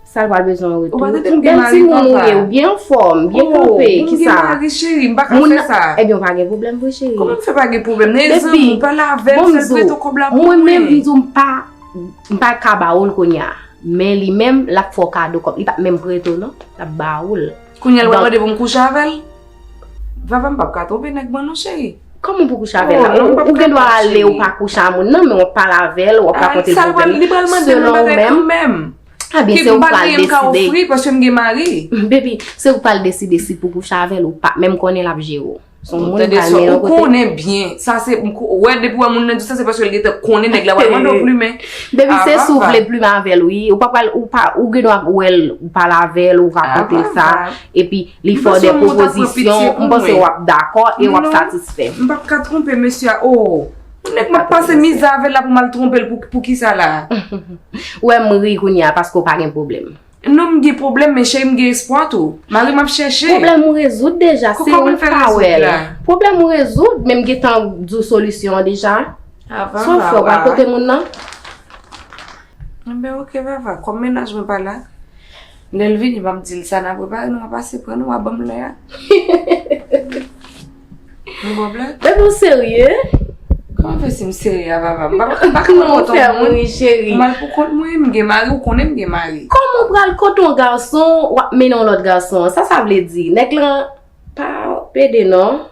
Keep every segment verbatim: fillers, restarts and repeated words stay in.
Sa l pral bezwen an retou? Ou pa te twonpe mari papa. Bèl timoun ou ye, ou byen anfòm, byen kanpe, kisa? Ou gen mari, cheri, m pa ka fè sa. Ebyen, ou pa gen pwoblèm vre, cheri. Kòman m fè pa gen pwoblèm? Nan egzanp, ou pale avè l, sèl prete w kòb la pou mwen. Mwen menm, m di w m pa, m pa ka ba ou l kounye a. Men li menm, l ap fè w kado kòb. Li p ap menm prete w non, l ap ba ou l. Kounye a l pral mande pou m kouche avè l? Vava, m p ap ka twonpe nèg mwen non, cheri. Kòman pou kouche avè l la? Ou gen dwa ale, ou pa kouche a moun nan, men w ap pale avè l, w ap rakonte l pwoblèm selon ou menm. Ebyen, se ou k pral deside. Baby, se ou k pral deside si pou kouche avè l ou pa. Men m konnen l ap jere w. Se yon moun k pral mennen w kote. Ou konnen byen. Sa se, ou wè, depi w wè moun nan di sa, se paske l gentan konnen nèg la pral mande w plimen. Baby, se si w vle plimen avè l, wi. Ou pa pral, ou pa, ou gen dwa wè l, ou pale avè l, ou rakonte l sa. Epi, li fè w de pwopozisyon, m panse w ap dakò e w ap satisfè. M p ap ka twonpe mesye a, oh. Nèg m ap pase mizè avè l la pou m al twonpe l pou, pou kisa la? Ou wè m ri kounye a paske w pa gen pwoblèm. Non, m gen pwoblèm, men cheri, m gen espwa tou. Mari m ap chèche. Pwoblèm ou rezoud deja, se ou k pa wè l. Pwoblèm ou rezoud, men m gentan di w solisyon an deja. Swa w fè, w pral kote moun nan. Enben, oke, Vava, kòm mennaj mwen pa la, lè l vini, m ap di l sa n a prepare, nou a pase pran, nou a ban m lè a. Yon pwoblèm? Baby, ou serye? Kòman fè si m serye a, Vava? M pa, m pa ka pran kont yon moun. Ou fè m ri, cheri. M al pou kont mwen, m gen mari, ou konnen m gen mari. Kòman ou pral kote yon gason, w ap mennen yon lòt gason? Sa sa vle di? Nèg lan pa pede, non.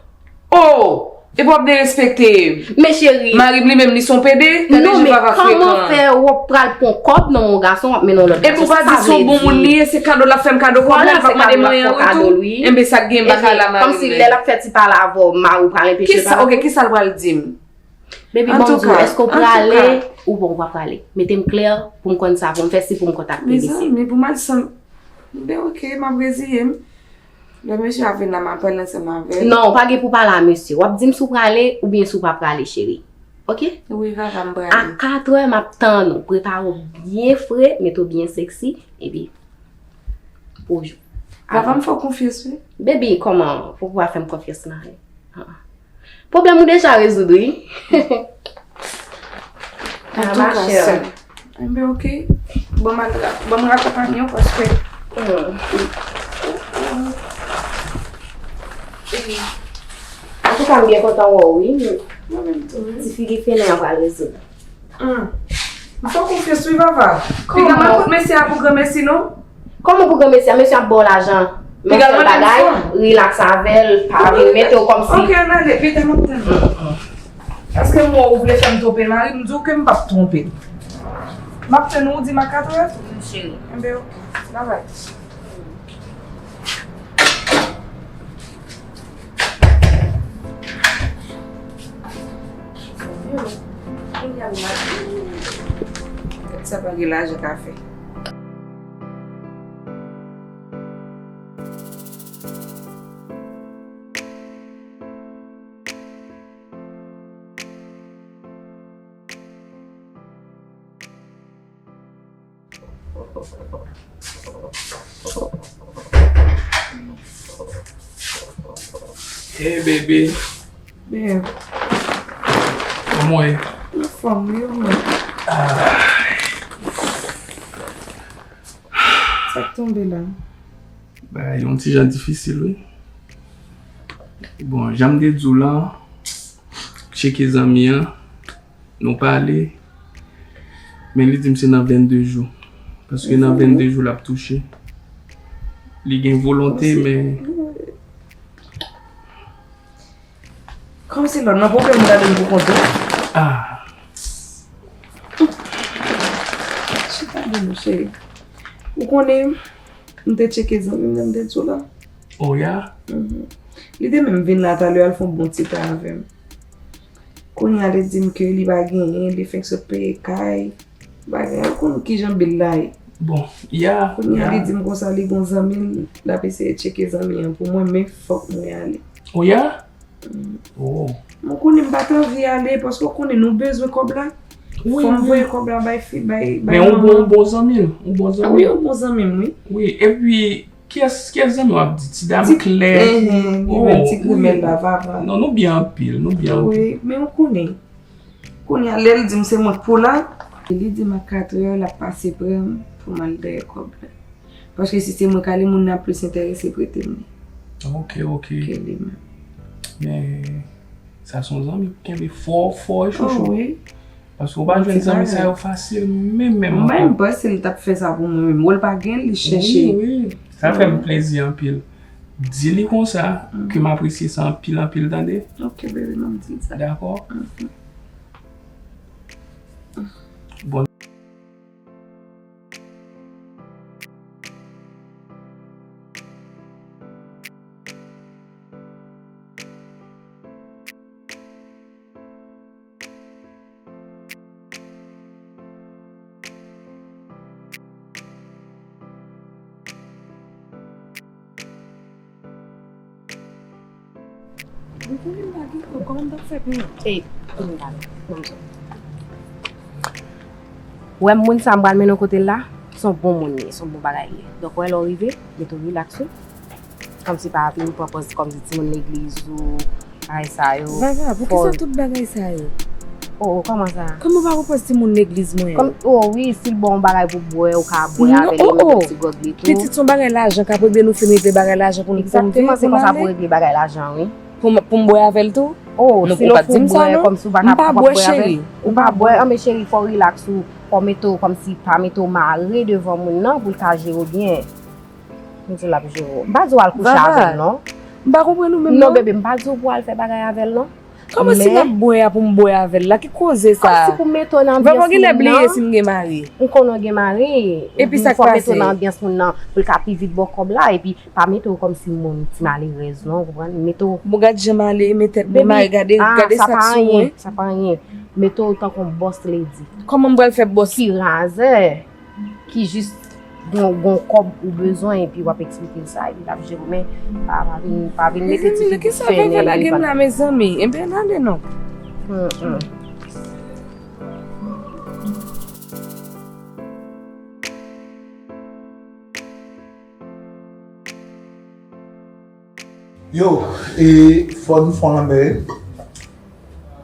Oh! Epi w ap derespekte. Men cheri. Mari m li menm, li se yon pede? Gade jan Vava frekan. Non, men kòman fè w ap pral pran kòb nan men yon gason, w ap mennen yon lòt gason? Epi w pa di se yon bon moun li ye, se kado l ap fè m kado kòb la, li p ap mande m anyen an retou? Enben, sa k gen, m pa ka la, mari m. Kòmsi lè l ap fè ti pale avè w, mari w pral enpeche l pale avè w? Kisa, oke, kisa l pral di m? Baby, bon, m di w, èske w prale ou bon, ou pa prale? Mete m klè pou m konn sa, pou m fè si pou m kontakte misye. Mezanmi, pou m al san, ben, oke, m ap reziye m. Lè mesye a vin la, m ap pale ansanm avè l. Non, ou pa gen pou pale a mesye. W ap di m si w prale oubyen si w pa prale, cheri. Oke? Wi, Vava, m prale. A katrè, m ap tann ou. Prepare w byen fre, mete w byen sexy, epi pou w jou. Vava, m fè w konfyans, wi. Baby, kòman? Poukisa w pa fè m konfyans nan anyen? Pwoblèm ou deja rezoud, wi. Antouka, sè m. Enben, oke. Ban m al ra-, ban m rakonpanye w paske. Antouka, m byen kontan wè w, wi. Mwen menm tou, wi. Ti figi fenen an pral rezoud. M fè w konfyans, wi, Vava. Piga m al kot mesye a pou granmèsi, non? Kòman pou granmèsi a? Mesye ap ba w lajan. Men sèl bagay, rilaks avè l, pa vin mete w kòmsi. Oke, ann ale, pita m ap tann ou. Paske m wè w vle fè m twonpe mari m, m di w ke m p ap twonpe l. M ap tann ou, ou di m a katrè? Wi, cheri. Enben, oke. Babay. Sa pa gen lajan ka fè. Hey, baby. Babe. Kòman w ye? Anfòm, wi, ou menm? Ah. Sa k tonbe la? Bagay yon ti jan difisil, wi. Bon, jan m te di w lan, tcheke zanmi an. Nou pale, men li di m se nan vennde jou. Paske nan vennde jou l ap touche. Li gen volonte, men. Kòmsi lòt nan pwoblèm ou gade m pou kont ou. Ah. Chita di nou, cheri. Ou konnen, m te tcheke zanmi m nan, m te di w la. Oh, ya? Mhm. Li te menm vin la talè al fè yon bon ti tan avè m. Kounye a li di m ke li pa genyen, li fenk sot peye kay. Bagay, ou konn kijan bil la ye. Bon, ya, ya. Kounye a li di m konsa li gon zanmi l, l ap eseye tcheke zanmi an pou mwen, men fòk mwen ale. Oh, ya? Mm. Oh. Mwen konnen m pa t anvi ale, paske ou konnen nou bezwen kòb la. Wi, wi. Fò m voye kòb la bay fi, bay, bay manman. Men ou bon, ou bon zanmi l, ou bon zanmi l. Ah wi, ou bon zanmi m, wi. Wi, epi, kiyès, kiyès zanmi w ap di? Ti dam klè. Ti, enhen, li menm ti grimèl la, Vava. Non, nou byen anpil, nou byen anpil. Wi, men ou konnen. Kounye a, lè l di m se mwen k pou la, li di m a katrè, l ap pase pran m pou m al dèyè kòb la. Paske si se mwen k ale, moun nan ap plis enterese prete m li. Ok, ok. Ke li menm. Men, sa se yon zanmi pou kenbe fò, fò e chouchou. Oh, wi. Paske ou pa jwenn zanmi sa yo fasil menm, menm ankò. Mwen menm panse li t ap fè sa pou mwen menm. Wè l pa gen, li chèche. Wi, wi. Sa fè m plezi anpil. Di li konsa ke m apresye sa anpil, anpil, tande? Ok, baby, m ap di l sa. Dakò? Bon. Ou konnen m pa gen kòb, kòman m t ap fè peye? Ey, konnen m pa gen, ban m sa. Ou wè moun sa m pral mennen w kote l la, se yon bon moun li ye, se yon bon bagay li ye. Donk, ou wè lè w rive, mete w rilaks ou. Kòmsi pa vin pran pòz kòmsi timoun legliz ou bagay sa yo. Vava, poukisa tout bagay sa yo? Oh, kòman sa? Kòman w pa pran pòz timoun legliz mwen an? Kòm, oh wi, si l ba w yon bagay pou bwè, ou ka bwè avè l, ou mete yon ti gwòg li tou. Pitit, se yon bagay lajan k ap regle, nou fin regle bagay lajan pou n, pou n viv, pou n ale. Egzakteman, se konsa pou regle bagay lajan, wi. Pou m, pou m bwè avè l tou? Oh, si l ofri w bwè, kòmsi ou pa ka, ou p ap bwè avè l. M pa bwè, cheri. Ou pa bwè, anben cheri, fò w rilaks ou, fò w mete w kòmsi, pa mete w mare devan moun nan pou l ka jere w byen. M di l ap jere w. M pa di w al kouche avè l, non. M pa konprann ou menm, non. Non, bebe, m pa di w pou w al fè bagay avè l, non. Kòman si m ap bwè a pou m bwè avè l la? Ki koze sa? Kòmsi pou mete w nan anbyans moun nan. Vava, ou genlè bliye si m gen mari. M konnen w gen mari. Epi sa k pase? Fò w mete w nan anbyans moun nan pou l ka pi vit ba w kòb la. Epi pa mete w kòmsi moun ti malerèz, non, ou konprann? Mete w. Bon, gad jan m ale, men tèt mwen mare, gade, gade sa k sou mwen. Sa pa anyen, sa pa anyen. Mete w tankou yon boss lady. Kòman m pral fè boss? Ki razè, ki jis gon, gon kòb ou bezwen, epi w ap eksplike l sa, epi l ap jere w, men pa, pa vin, pa vin mete ti figi fè nèg li pa. Mezanmi, kisa Vava lage m la, mezanmi? Enben, n ale non. Hum, hum. Yo, e fò n fon lanmè.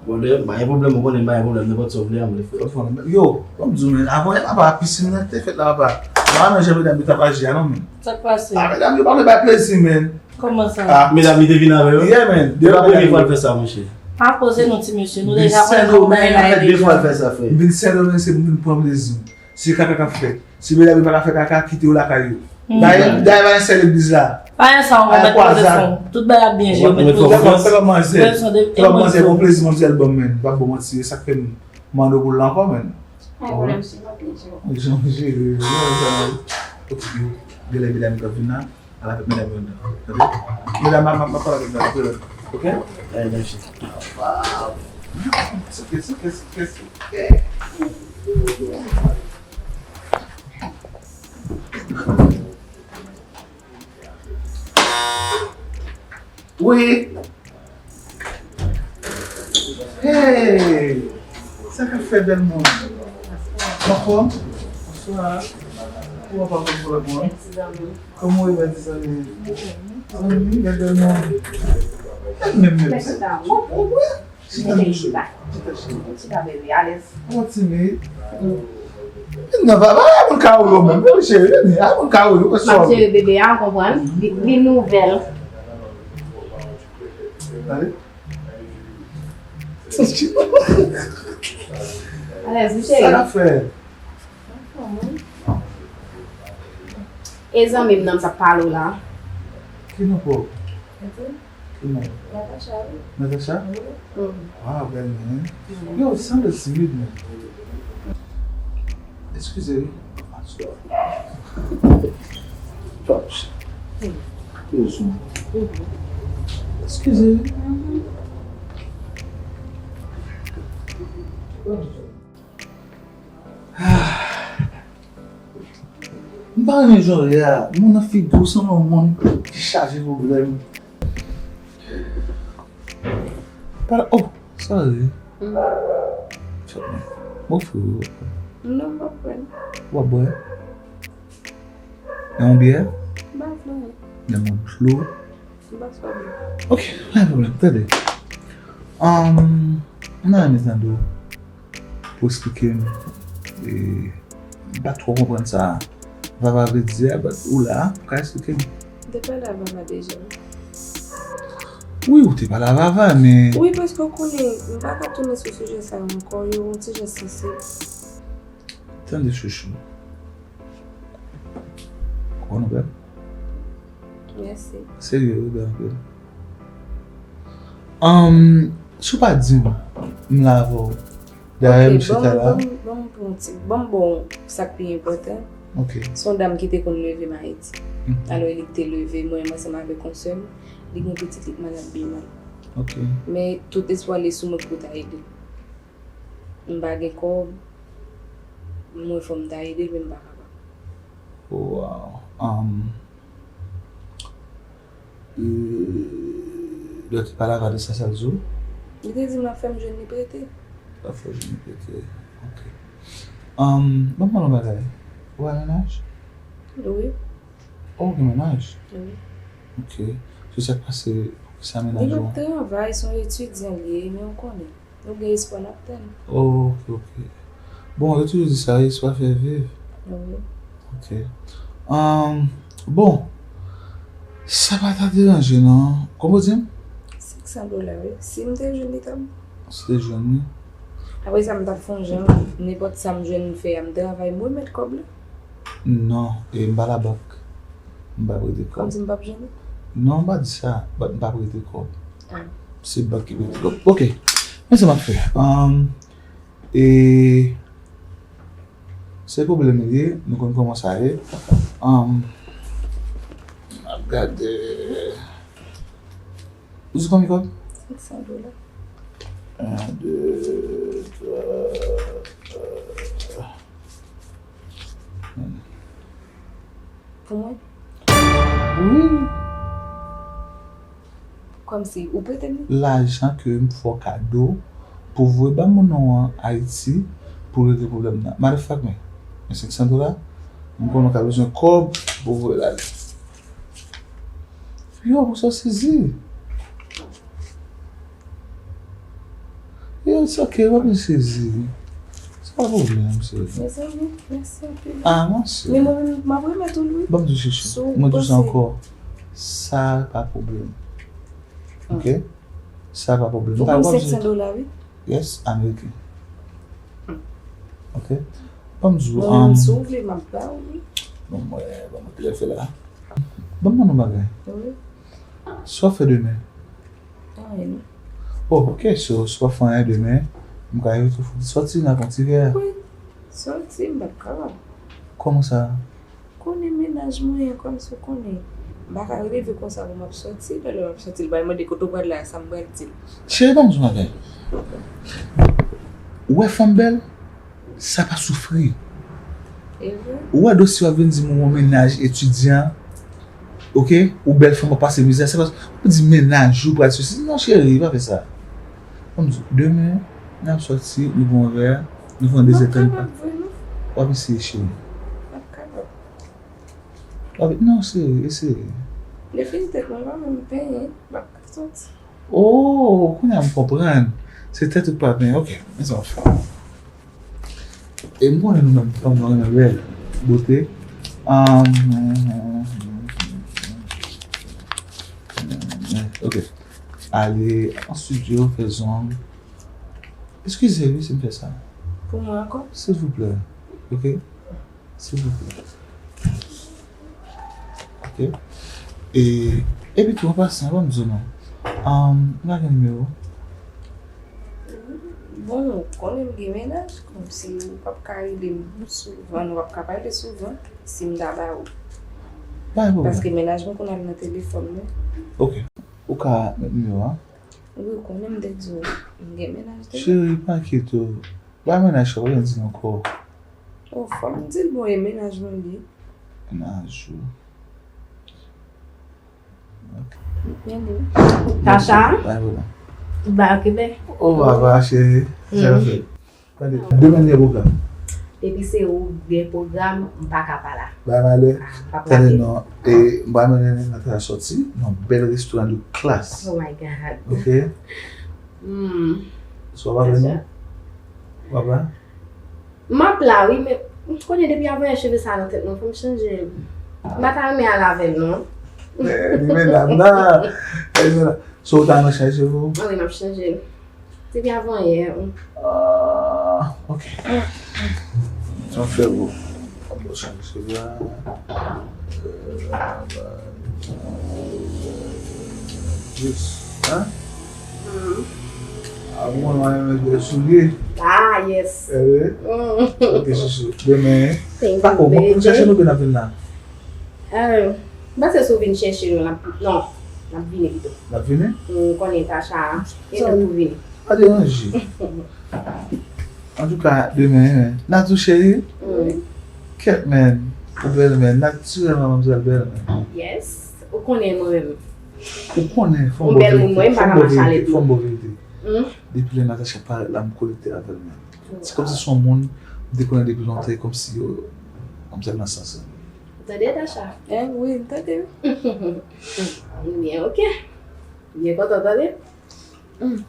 Bon, dayè, m pa gen pwoblèm, ou konnen m pa gen pwoblèm, nenpòt sa w vle a, m vle fè. Fò n fon lanmè. Yo, ban m di w, men, avan yè papa, pisin nan te fèt la, papa. M pa renmen jan medam yo t ap aji a, non, men. Sa k pase? Ah, medam yo pa vle bay plezi, men. Kòman sa? Ah. Medam li te vin avè yo? Yeah, man. Yo pa premye fwa l fè sa, monchè. Pa poze non, ti mesye. Nou deja konnen kòman bagay la ye deja. Vin Sendomeng, fè de fwa l fè sa, frè. Vin Sendomeng, se pou vin pran plezi. Se kaka k ap fèt. Si medam yo pa ka fè kaka, kite yo lakay yo. Dayè, dayè pa gen sèl legliz la. Pa gen sa, ou mèt poze fon. Tout bagay ap byen jere, ou mèt poze fon. Fè kòb manzè. Fè kòb manzè, bon plezi manzè al ban m, men. M p ap ba w manti, e sa k fè m mande w pou l la ankò, men. Pa gen pwoblèm, si w ap byen jere. Jan w jere, jan w jere. Ok, yo. Genlè medam yo t ap vin la. Al avèk medam yo anndan. Tande? Medam, m ap, m ap pale avèk medam yo apre. Ok? Alright, mèsi. Wow. It's okay, it's okay, it's okay, it's okay. Wi. Hey! Sa k ap fèt, bèl moun? Anfòm? Bonswa. Ou pa konn pwoblèm mwen? Kòman w ye, bèl ti zanmi? Zanmi, bèl, bèl moun. Bèl menm, menm. Chita, chita, chita, chita. Chita, bebe, alèz. Ou timid. Vin nan, pa, pa, pa moun ka ou yo menm. Vin, cheri, vini. A moun ka ou yo, wè sa. M ap jere bebe a, ou konprann? Li, li nouvèl. Tande? Alèz, wi, cheri. Sa k ap fèt? E zanmi m nan m t ap pale w la. Ki non pa w? Ki non? Natacha, wi. Natacha? Wi. Waw, bèl non, wi. Yo, sanble timid, men. Eskize, wi. Touch. Touch. Eskize, wi. M pa renmen jan w ye a. Moun nan figi w sanble yon moun ki chaje pwoblèm. Pa, oh, sorry. Mm. Bon, frè. Non, m p ap pran. W ap bwè? Nan yon byè? M pa vle. Nan yon dlo? M pa sou byen. Ok, pa gen pwoblèm, tande. Um, m ta renmen tande w pou w eksplike m, e, m pa twò konprann sa Vava vle di a, but ou la, ou ka eksplike m? M te pale a Vava deja. Wi, ou te pale a Vava, men. Wi, paske w konnen, m pa ka tounen sou sijè sa yo ankò, yo yon ti jan sansib. Tande chouchou. Ou konn ou bèl? Mèsi. Serye, ou bèl anpil. Um, si w pa di m, m la avè w. Dayè, m chita la. Ban m pran yon ti, ban m ba w sa k pi enpòtan. Ok. Se yon dam ki te konn leve m Ayiti. Alò, li te leve mwen ansanm avèk yon sè m. Li gen yon pitit, li t malad byen mal. Ok. Men tout espwa li sou mwen pou ta ede l. M pa gen kòb, m wè fò m ta ede l, men m pa kapab. Wow. Um, Lè w te pale avè l de sa, sa l di w? Li te di m l ap fè m jwenn li prete. L ap fè w jwenn li prete. Ok. Um, ban m mande w yon bagay. Ou al mennaj? Wi. Oh, ou gen mennaj? Wi. Ok. So sa k pase, poukisa mennaj ou an? Li p ap travay, se yon etidyan li ye, men ou konnen. Nou gen espwa n ap tann. Oh, ok, ok. Bon, yo toujou di sa, espwa fè viv. Wi. Ok. Um, bon, sa pa ta deranje non. Kòman w di m? Senk san dola, wi. Si m te jwenn li, t ap bon. Si w te jwenn li. Apre sa, m t ap fè yon jan, nenpòt sa m jwenn fè a, m travay, m remèt kòb la. Non, e m pa labank. M p ap prete kòb. Kòmsi m p ap jwenn li? Non, m pa di sa, but m p ap prete kòb. Ah. Se bank ki prete kòb. Ok, men sa m ap fè. Um, e se pwoblèm li ye, nou konn kòman sa ye. Um, m ap gade. Ou di konbyen kòb? Senk san dola. Un, deux, trois, euh, Pou mwen? Wi. Kòmsi, ou prete m li? Lajan ke m fè w kado pou voye ba moun nan an Ayiti pou regle pwoblèm nan. Matter of fact, men, men senk san dola, m konnen w ka bezwen kòb pou voye l ale. Yo, pou sa w sezi. Yo, it's ok, w ap vin sezi. Se pa pwoblèm, sezi. Mezanmi, mèsi anpil. Ah, mèsi. Men mwen menm, m ap remèt ou l, wi. Ban m di w, chouchou. Mwen di w sa ankò. Sa pa pwoblèm. Ok? Sa pa pwoblèm. Ou ban m senk san dola, wi. Yes, American. Ok? Ban m di w. Mwen menm, si w vle, m ap ba w li. Ban m wè, ban m wè ki lè fè la. Ban m mande w bagay. Wi. Sa w ap fè demen? Anyen non. Oh, ok, so, si w pa fè anyen demen, m ka envite w sòti, n a fè yon ti vè. Wi, sòti, m p ap kapab. Kòman sa? Konnen mennaj mwen an, kòmsi w konnen. M pa ka leve konsa pou m ap sòti, lè lè m ap sòti, li pral mande kote w pral la, sa m pral di l. Cheri, ban m di w yon bagay. Ou wè fanm bèl, sa pa soufri. E vre. Ou wè dosye w ap vin di m ou yon mennaj etidyan, ok? Ou bèl fanm w ap pase mizè, sa pa, ou di mennaj ou pral sesi. Non, cheri, pa fè sa. Ban m di w, demen, n ap sòti, nou pran yon vè, nou pran de zèdtan. M p ap kapab vre non. W ap eseye, cheri. M p ap kapab. W ap, non, eseye, eseye. Depi tèt mwen pa menm penyen, m p ap ka sòti. Oh, kounye a m konprann. Se tèt ou k pa penyen. Ok, men sa w ap fè. E m konnen nou menm fanm nou renmen bèl, bote. Um, ok. Ale an estidyo, fè zong. Eskize wi si m fè sa. Pou mwen ankò? Silvouplè. Ok? Silvouplè. Ok. E, epi tou, an pasan, ban m di w non. Um, m pa gen nimewo w. Bon, ou konnen m gen mennaj, kòmsi ou p ap ka rele m souvan, nou p ap ka pale souvan, si m ta ba ou. Pa gen pwoblèm. Paske mennaj mwen konn al nan telefòn mwen. Ok. Ou ka met nimewo w a? Wi, ou konnen m te di w, m gen mennaj deja. Cheri, pa enkyete w. Ba mennaj sa, ou pa di m ankò. Oh, fò m di l, bon, e mennaj mwen li ye. Mennaj ou. Ok. Men li. Tacha? Bay pou la. Ba, okipe. Oh, papa, cheri. Sa yo fè. Tande, demen gen pwogram. Depi se ou gen pwogram, m pa ka pa la. Bay malè. Ah, m p ap Tande non, e, m pral mennen Natacha sòti nan bèl restoran de klas. Oh my God. Ok? Hmm. So w ap la non? W ap la? M ap la wi, men Konnen depi avanyè cheve sa nan tèt mwen, fò m chanje. M pa ta renmen al avè l non. Eh, li medam la. Li medam. So, ou ta renmen chanje cheve w? Ah wi, m ap chanje. Depi avanyè. Ah, ok. Sa fè bon. Bon, chanje cheve a. Jis, hein? Ah, mwen, mwen renmen bèl soulye. Ah, yes. Eh wi. Ok, chouchou. Demen, hein? Thank you, baby. Ou chèche nou oubyen n ap vin la? Euh, m panse si w vin chèche nou, n ap, non, n ap vini pito. N ap vini? M konnen Tacha, e nou pou vini. Pa deranje. Antouka, demen, hein. Natou cheri? Wi. Kèt, man. Ou bèl, man. Natirèlman, manmzèl bèl, man. Yes. Ou konnen mwen menm. Ou konnen, fò m ba w verite. Fò m ba w verite. Depi lè Natacha parèt la, m konekte avè l, man. Se kòmsi se yon moun m te konnen depi lontan, e kòmsi yo, manmzèl nan sans la. Ou tande, Tacha? Eh, wi, m tande. Byen, ok. Byen kontan, tande? Mm.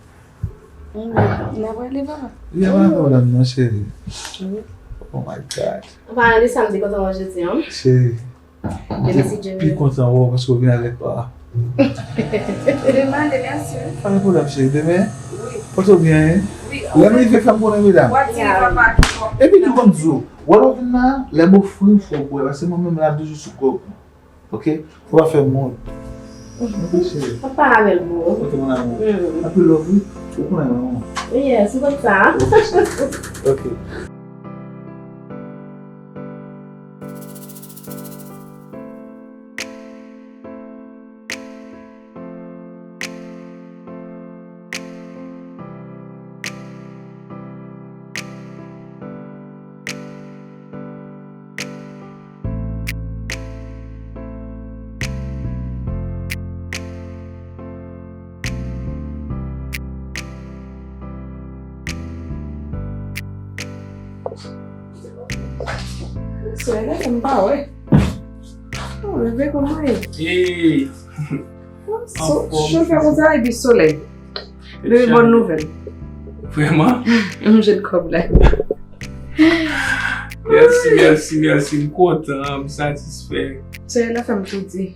Mm, n ap rele papa. Li ap rele papa, non, cheri. Wi. Oh my God. An palan de sa, m te kontan wè w jodi a. Cheri, m te pi kontan wè w paske w vin avèk papa. Demen, mèsi. Pa gen pwoblèm, cheri. Demen, wi, pòte w byen, hein? Wi. Lè m rive, fè m konnen, medam. W ap di papa ki bon. Epi tou, ban m di w, wè lè w vin la, lè m ofri w, fò w bwè, paske mwen menm la, toujou sou kòb. Ok? Fò pa fè moun. Ok, cheri. Pa pale avè l, boo. Ok, mon amour. Mm. Anpil love, wi. Ou konnen mwen, manman. Yes, ou konn sa. Ok, cheri. Ok. Solèy la fè m pa wè. Oh, leve kòman e? Hey! So, anfòm, chofè konsa epi solèy. Leve, bòn nouvèl. Vrèman? M jwenn kòb la. Mèsi, mèsi, mèsi. M kontan, m satisfè. Solèy la fè m toudi.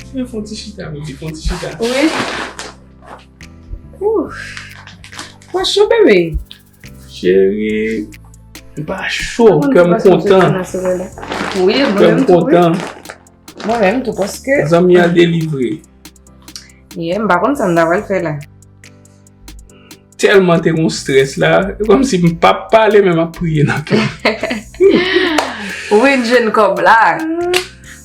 Fè, fè yon ti chita, baby, fè yon ti chita. Wi. Ouf. Mwen cho, bebe. Cheri, m pa cho, kè m kontan. Wi, mwen menm tou, wi. Kè m kontan. Mwen menm tou, paske zanmi an delivre. Yeah, m pa konn sa m ta pral fè la. Tèlman te gon strès la, e kòmsi m p ap pale, men m ap priye nan kè m. Ou vin jwenn kòb la.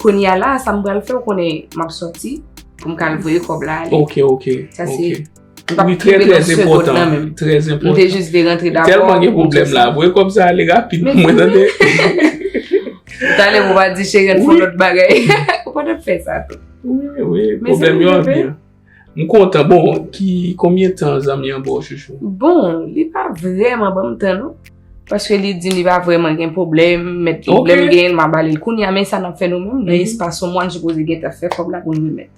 Kounye a la, sa m pral fè, ou konnen m ap sòti pou m ka al voye kòb la ale. Ok, ok, ok. Sa se M p ap kenbe nan segond nan menm. Trè enpòtan. M te jis vle rantre dabò. Tèlman gen pwoblèm la, voye kòb sa ale rapid pou mwen, tande. Talè pou pa di cheri, ann fè yon lòt bagay. Ou pa t ap fè sa tou. Wi, wi, pwoblèm yo anpil. M kontan. Bon, ki, konbyen tan zanmi an ba w, chouchou? Bon, li pa vrèman ban m tan, non. Paske li di li pa vrèman gen pwoblèm, mèt pwoblèm gen, m a ba li l kounye a, men sa n ap fè nou menm, nan espas yon mwa, n sipoze gentan fè kòb la pou n remèt.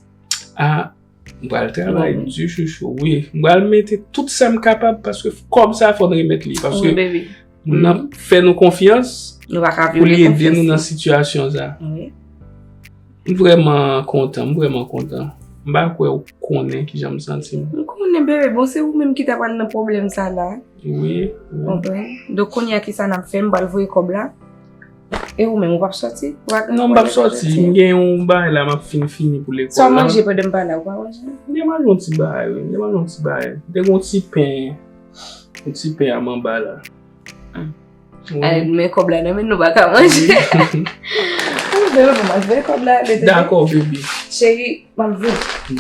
Ah, M pral travay di, chouchou, wi. M pral mete tout sa m kapab, paske kòb sa fò n remèt li, paske moun nan fè nou konfyans pou li ede nou nan sitiyasyon sa. M vrèman kontan, m vrèman kontan. M pa kwè ou konnen kijan m santi m. M konnen, bebe, bon, se ou menm ki ta pral nan pwoblèm sa la. Wi, wi. Konprann? Donk, kounye a, kisa n ap fè? M pral voye kòb la. E ou menm, ou p ap sòti? Non, m p ap sòti. M gen yon bagay la, m ap fin fini pou lekòl la. Sa w manje pandan m pa la, ou pa manje? M te manje yon ti bagay, wi. M te manje yon ti bagay. M te gen yon ti pen. Yon ti pen a manba la. Wi. Ay, men kòb la nan men nou, pa ka manje. Bebe, bon, m ap voye kòb la ale, bebe. Dakò, bebe. Cheri, m ap vini.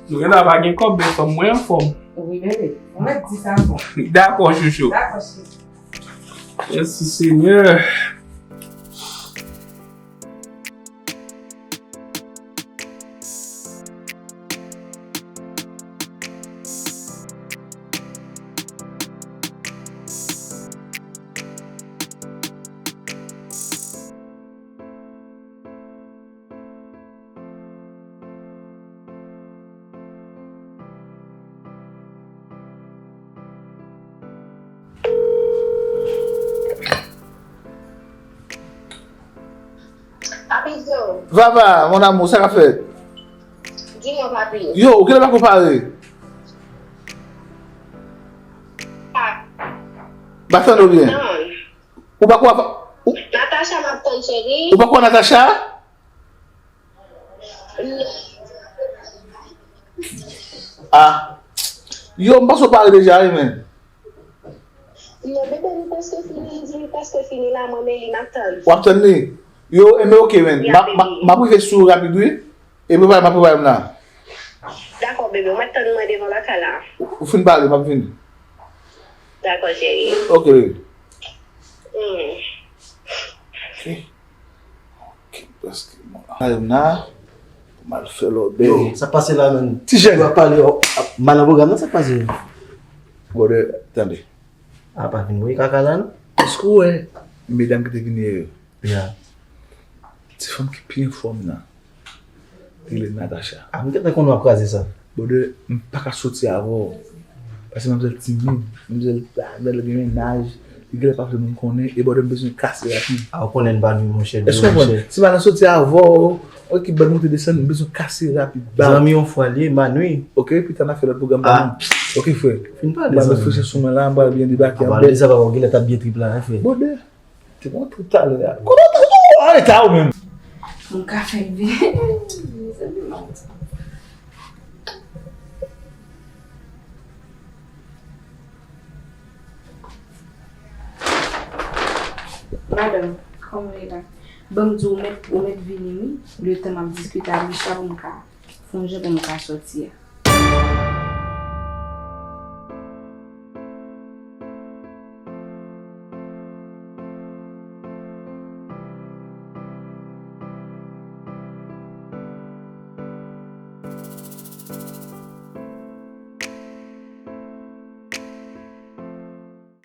Nou gentan pa gen kòb, men fanm mwen anfòm. Wi, bebe. Ou mèt di sa ankò. Dakò, chouchou. Dakò, cheri. Mèsi, Senyè. Vava, mon amour, sa k ap fèt? Di mwen, papi. Yo, ou genlè pako pare? Ah. M pa tande w byen. Non. Ou pako ap, ou, Natacha, m ap tann, cheri. Ou pako Natacha? Non. Ah. Yo, m panse w pare deja, wi, men. Non, bebe, li prèske fini, li di li prèske fini la, mwen, men li m ap tann. W ap tann li? Yo, enben, oke, men. Ya, m ap, m ap, bebe. M ap rive sou ou rapid, wi. E prepare, m ap prepare m la. Dakò, bebe, w mèt tann mwen devan lakay la. Ou, ou fin pale, m ap vini. Dakò, cheri. Oke, bebe. Hmm. Oke. Oke, prèske mwen la. Kay m la, pou m al fè lòbèy. Yo, sa k pase la, menm? Ti jèn. Ou ap pale, w ap mal nan pwogram nan, sa k pase? Brother, tande. A, pa vin voye kaka la, non? Èske w wè medam ki te vini yè yo? Ya. Ti fanm ki pi anfòm nan, li rele Natacha. A, m gentan konnen w ap kraze sa. Brother, m pa ka soti avè w. Paske manmzèl timid, manmzèl, manmzèl gen mennaj, li genlè pa vle moun konnen, e brother, m bezwen kase rapid. A, ou konnen n pa nwi, monchè, monchè. Èske w konprann? Si m al soti avè w, ou ekip bandi moute desann, m bezwen kase rapid, bam. Zanmi yon fwa l ye, m pa nwi. Oke, pita n a fè lòt pwogram pa nou. Oke, frè. Fin pale, zanmi. M pral reflechi sou mwen la, m pral byen debake an bèl. Sa va, ou genlè t ap byen trip la, frè. Brother. Te pran trip talè a. Kote w ta, kote w an reta ou menm? Moun ka fè vye. Mezanmi, mwen di. Madanm, kòman w ye la? Ban m di w, ou mèt, ou mèt vini, wi. Letan m ap diskite ak Richard pou m ka fè yon jan pou m ka sòti a.